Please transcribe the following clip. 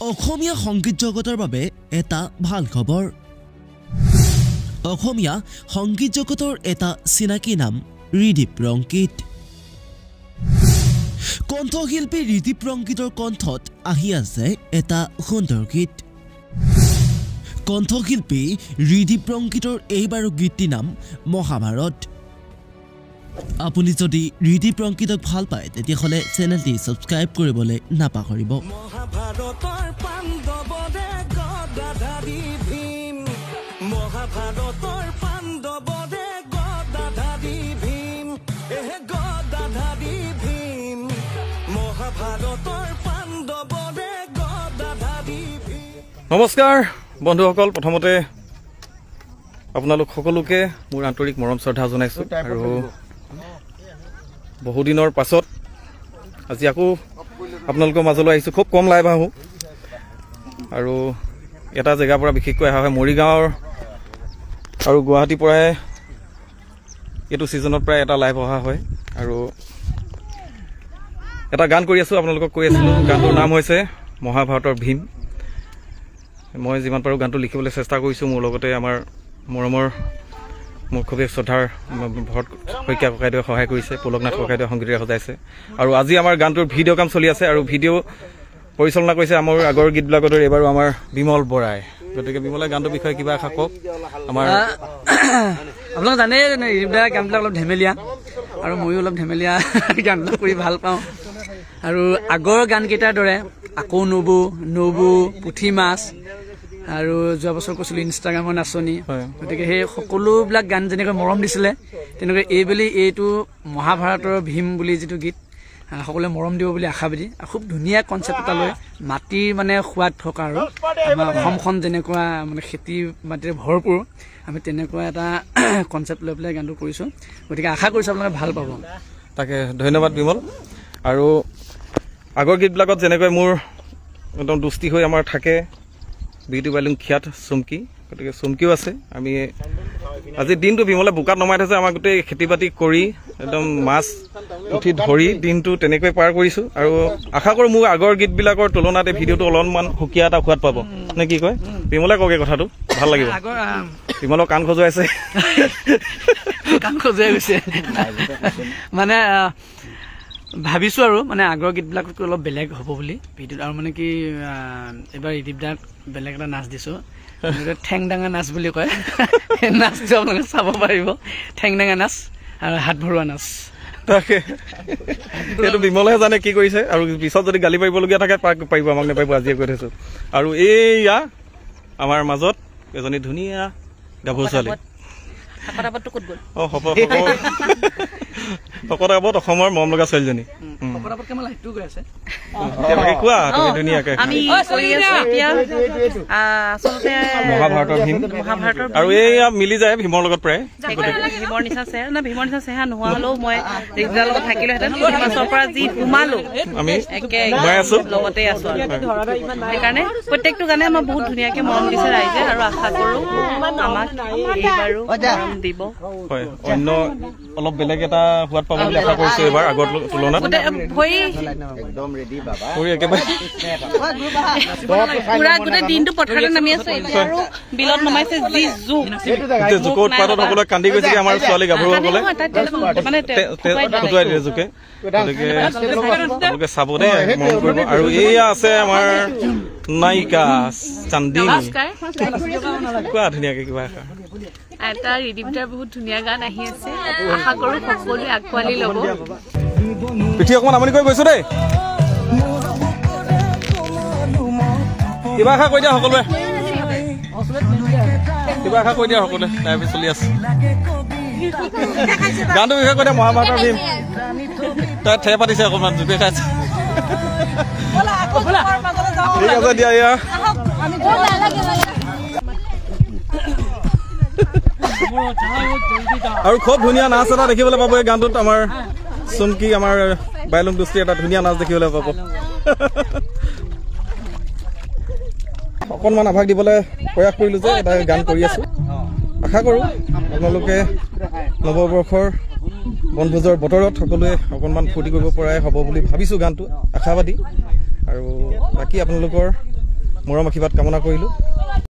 অসমীয়া সংগীত জগতৰ বাবে এটা ভাল খবৰ। অসমীয়া সংগীত জগতৰ এটা চিনাকি নাম ৰিদীপ ৰংকিত। কণ্ঠশিল্পী ৰিদীপ ৰংকিতৰ কণ্ঠত আহি আছে এটা সুন্দৰ গীত। কণ্ঠশিল্পী ৰিদীপ ৰংকিতৰ এইবাৰো গীতটিৰ নাম মহাভাৰত। আপুনি যদি ৰিদীপ ৰংকিতক ভাল পায় তেতিয়াহ'লে চেনেলটি ছাবস্ক্ৰাইব কৰিবলৈ নাপাহৰিব। মহাভাৰতৰ পাণ্ডৱৰে গদাধাৰী ভীম, মহাভাৰতৰ পাণ্ডৱৰে গদাধাৰী ভীম, এহে গদাধাৰী ভীম, মহাভাৰতৰ পাণ্ডৱৰে গদাধাৰী ভীম। নমস্কাৰ বন্ধুসকল, প্ৰথমতে আপোনালোক সকলোকে মোৰ আন্তৰিক মৰম শ্ৰদ্ধা জনাইছোঁ। আৰু বহুদিনৰ পাছত আজি আকৌ আপোনালোকৰ মাজলৈ আহিছোঁ। খুব কম লাইভ আহোঁ আৰু এটা জেগাৰ পৰা বিশেষকৈ অহা হয়, মৰিগাঁৱৰ আৰু গুৱাহাটীৰ পৰাই এইটো ছিজনত প্ৰায় এটা লাইভ অহা হয়। আৰু এটা গান কৰি আছোঁ, আপোনালোকক কৈ আছিলোঁ, গানটোৰ নাম হৈছে মহাভাৰতৰ ভীম। মই যিমান পাৰোঁ গানটো লিখিবলৈ চেষ্টা কৰিছোঁ। মোৰ লগতে আমাৰ মৰমৰ মোৰ খুবেই শ্ৰদ্ধাৰ ভৰত শইকীয়া ককাইদেৱে সহায় কৰিছে, পুলকনাথ ককাইদেৱে সংগীতেৰে সজাইছে। আৰু আজি আমাৰ গানটোৰ ভিডিঅ' কাম চলি আছে আৰু ভিডিঅ' পৰিচালনা কৰিছে আমাৰ আগৰ গীতবিলাকৰ দৰে এইবাৰো আমাৰ বিমল বৰাই। গতিকে বিমলে গানটোৰ বিষয়ে কিবা এষাৰ কওক। আমাৰ আপোনালোকে জানেই এইবিলাক গানবিলাক অলপ ধেমেলীয়া আৰু ময়ো অলপ ধেমেলীয়া গানবিলাক কৰি ভাল পাওঁ। আৰু আগৰ গানকেইটাৰ দৰে আকৌ নবু নবু পুঠি মাছ আৰু যোৱা বছৰ কৈছিলোঁ ইনষ্টাগ্ৰামৰ নাচনী, গতিকে সেই সকলোবিলাক গান যেনেকৈ মৰম দিছিলে তেনেকৈ এইবেলি এইটো মহাভাৰতৰ ভীম বুলি যিটো গীত সকলোৱে মৰম দিব বুলি আশাবাদী। খুব ধুনীয়া কনচেপ্ট এটা লৈ মাটিৰ মানে সোৱাদ থকা আৰু আমাৰ অসমখন যেনেকুৱা মানে খেতি মাটিৰে ভৰপূৰ, আমি তেনেকুৱা এটা কনচেপ্ট লৈ পেলাই গানটো কৰিছোঁ। গতিকে আশা কৰিছোঁ আপোনালোকে ভাল পাব। তাকে ধন্যবাদ বিমল। আৰু আগৰ গীতবিলাকত যেনেকৈ মোৰ একদম দুষ্টি হৈ আমাৰ থাকে বিউটি বাইলুং খ্যাত চুমকি, গতিকে চুমকিও আছে। আমি আজি দিনটো বিমলে বোকাত নমাই থৈছে, আমাৰ গোটেই খেতি বাতি কৰি একদম মাছ পুঠি ধৰি দিনটো তেনেকৈ পাৰ কৰিছোঁ। আৰু আশা কৰোঁ মোৰ আগৰ গীতবিলাকৰ তুলনাত এই ভিডিঅ'টো অলপমান সুকীয়া এটা সোৱাদ পাব নে কি কয় বিমলে? কওঁগে কথাটো ভাল লাগিব। বিমলৰ কাণ খজুৱাইছে, কাণ খজুৱাই গৈছে। মানে ভাবিছোঁ আৰু মানে আগৰ গীতবিলাকতকৈ অলপ বেলেগ হ'ব বুলি ভিডিঅ'ত। আৰু মানে কি এইবাৰ ৰিদীপ দাক বেলেগ এটা নাচ দিছোঁ, ঠেংডাঙা নাচ বুলি কয়। সেই নাচটো আপোনালোকে চাব পাৰিব, ঠেংডাঙা নাচ আৰু হাত ভৰোৱা নাচ। তাকে সেইটো বিমলেহে জানে কি কৰিছে। আৰু পিছত যদি গালি পাৰিবলগীয়া থাকে পাৰিব, আমাক নাপাৰিব, আজিয়ে কৈ থৈছোঁ। আৰু এইয়া আমাৰ মাজত এজনী ধুনীয়া গাভৰু ছোৱালী, শকত আৱত অসমৰ মৰম লগা ছোৱালীজনী। কোৱা তুমি ধুনীয়াকে। মহাভাৰতৰ ভীম আৰু এইয়া মিলি যায় ভীমৰ লগত প্ৰায়। ভীমৰ নিচা চেহেৰা না, ভীমৰ নিচা চেহেৰা নোহোৱা হলেও মই ৰিদাৰ লগত থাকিলোহেঁতেন। মাছৰ পৰা যি সোমালো আমি একে লগতে আছো। সেইকাৰণে প্ৰত্যেকটো গানে আমাৰ বহুত ধুনীয়াকে মৰম দিছে ৰাইজে আৰু আশা কৰো আমাক এইবাৰো মৰম দিব। হয়, অন্য অলপ বেলেগ এটা সোৱাদ পাব বুলি আশা কৰিছো এইবাৰ আগৰ তুলনাত। পুৰা গোটেই দিনটো পথাৰতে নামি আছো আৰু বিলত নমাইছে যি জোক, জোকৰ উৎপাতত সকলোৱে কান্দি গৈছে। আমাৰ ছোৱালী গাভৰুসকলে ফুটুৱাই দিলে জোকে। গতিকে আপোনালোকে চাব দেই, মৰম কৰিব। আৰু এইয়া আছে আমাৰ নায়িকা চান্দিনী। কোৱা ধুনীয়াকে কিবা এষাৰ। এটা ৰিদীপ দাৰ বহুত ধুনীয়া গান আহি আছে, আশা কৰো সকলোৱে আঁকোৱালি ল'ব। পিঠি অকণমান আমনি কৰি গৈছো দেই, কিবা এষাৰ কৈ দিয়া সকলোৱে, কিবা এষাৰ কৈ দিয়া সকলোৱে। লাইভ চলি আছে, গানটো বিষয়ে কৈ দিয়া। মহাভাৰতৰ ভীম তাই ঠেহ পাতিছে অকণমান, জোকে খাইছে। ঠিক আছে দিয়া। এয়া আৰু খুব ধুনীয়া নাচ এটা দেখিবলৈ পাব এই গানটোত। আমাৰ চুমকি, আমাৰ বাইলুং দুষ্টিৰ এটা ধুনীয়া নাচ দেখিবলৈ পাব। অকণমান আভাস দিবলৈ প্ৰয়াস কৰিলোঁ যে এটা গান কৰি আছোঁ। আশা কৰোঁ আপোনালোকে নৱবৰ্ষৰ বনভোজৰ বতৰত সকলোৱে অকণমান ফূৰ্তি কৰিব পৰাই হ'ব বুলি ভাবিছোঁ। গানটো আশাবাদী। আৰু বাকী আপোনালোকৰ মৰম আশীৰ্বাদ কামনা কৰিলোঁ।